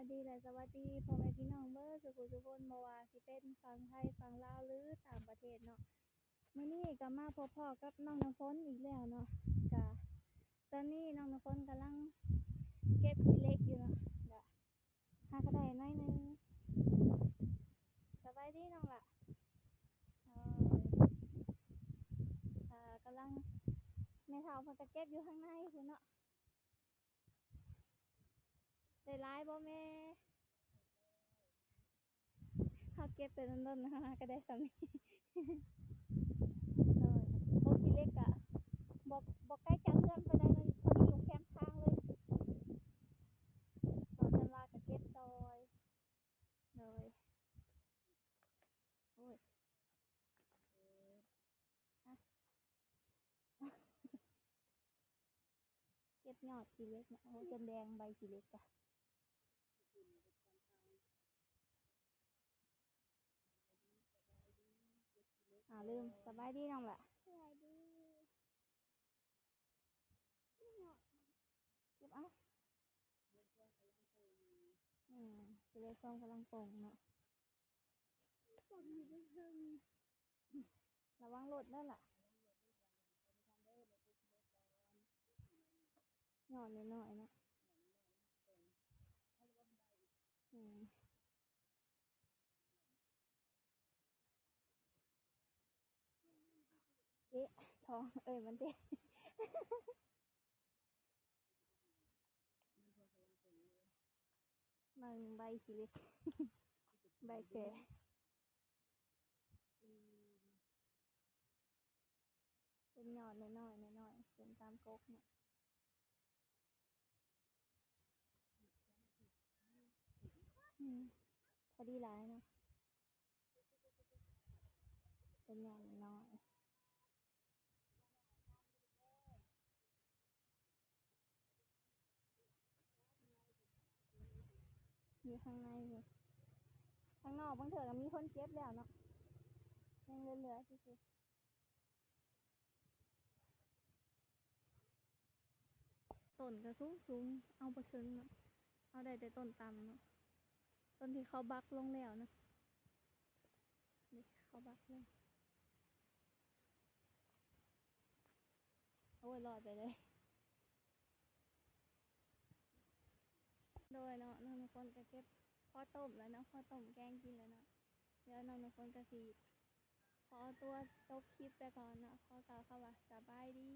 ສະບາຍດີ ແລະ ສະຫວັດດີພໍ່ແມ່ພີ່ນ້ອງເບິດສູ່ຜູ້ສູ່ຄົນ ບໍ່ວ່າຊິເປັນຝັ່ງໄທ, ຝັ່ງລາວ ຫຼື ຕ່າງປະເທດເນາະ. ມື້ນີ້ກໍມາພົບພໍ້ກັບນ້ອງນ້ຳຝົນອີກແລ້ວເນາະ. ກະຕອນນີ້ນ້ອງນ້ຳຝົນກຳລັງເກັບຂີ້ເຫຼັກຢູ່ເນາະ. ກະຫາກໍໄດ້ໜ້ອຍໜຶ່ງ. ສະບາຍດີນ້ອງຫຼ້າ. ເອີ ກຳລັງ ແມ່ເຖົ້າເພິ່ນກໍເກັບຢູ່ທາງໃນພຸ້ນເນາະ. ໄດ້ຫຼາຍບໍ່ແມ່? ເຮົາເກັບແຕ່ດົນໆ ຫາກໍໄດ້ສ່ຳນີ້. ໂດຍ ກົກຂີ້ເຫຼັກກະບໍ່ ບໍ່ໄກຈາກເຮືອນປານໃດເນາະ, ພໍດີຢູ່ແຄມທາງເລີຍ. ສອນຈັນວາກໍເກັບຊ່ອຍ. ໂດຍ ໂອ້ຍ ເກັບຍອດຂີ້ເຫຼັກເນາະ. ໂອ້ ຈົນແດງໃບຂີ້ເຫຼັກກະ. ອ່າ ລືມ ສະບາຍດີນ້ອງຫຼ້າ. ສະບາຍດີ. ເກັບເອົາ. ອືມ ຊິໄດ້ຊ່ອງກຳລັງປົ່ງເນາະ. ລະວັງລົດເດີຫຼ້າ. ຍອດນ້ອຍໆເນາະ. ອືມ. ເອະ ທ້ອງ ເອີຍ ມັນເຕະ ມັນໃບຂີ້ເຫຼັກ ໃບແກ່ ເປັນຍອດນ້ອຍໆ ນ້ອຍໆ ເປັນຕາມກົກເນາະ. ອືມ ພໍດີຫຼາຍເນາະ ເປັນຍອດນ້ອຍ. ຢູ່ຂ້າງໃນນີ້ ຂ້າງນອກບາງເທື່ອກໍມີຄົນເກັບແລ້ວເນາະ ຍັງເຫຼືອໆຊື່ໆ. ຕົ້ນກໍສູງໆ ເອົາບໍ່ເຖິງເນາະ ເອົາໄດ້ແຕ່ຕົ້ນຕ່ຳເນາະ ຕົ້ນທີ່ເຂົາບັກລົງແລ້ວນະ ນີ້ເຂົາບັກລົງ. ໂອ້ຍ ລອດໄປເລີຍ. ໂດຍເນາະ ນ້ອງນ້ຳຝົນກໍເກັບພໍຕົ້ມແລ້ວເນາະ ພໍຕົ້ມແກງກິນແລ້ວເນາະ. ດຽວນ້ອງນ້ຳຝົນກໍຊິຂໍຕົວຈົບຄລິບໄປກ່ອນເນາະ ຂໍກ່າວຄຳວ່າສະບາຍດີ.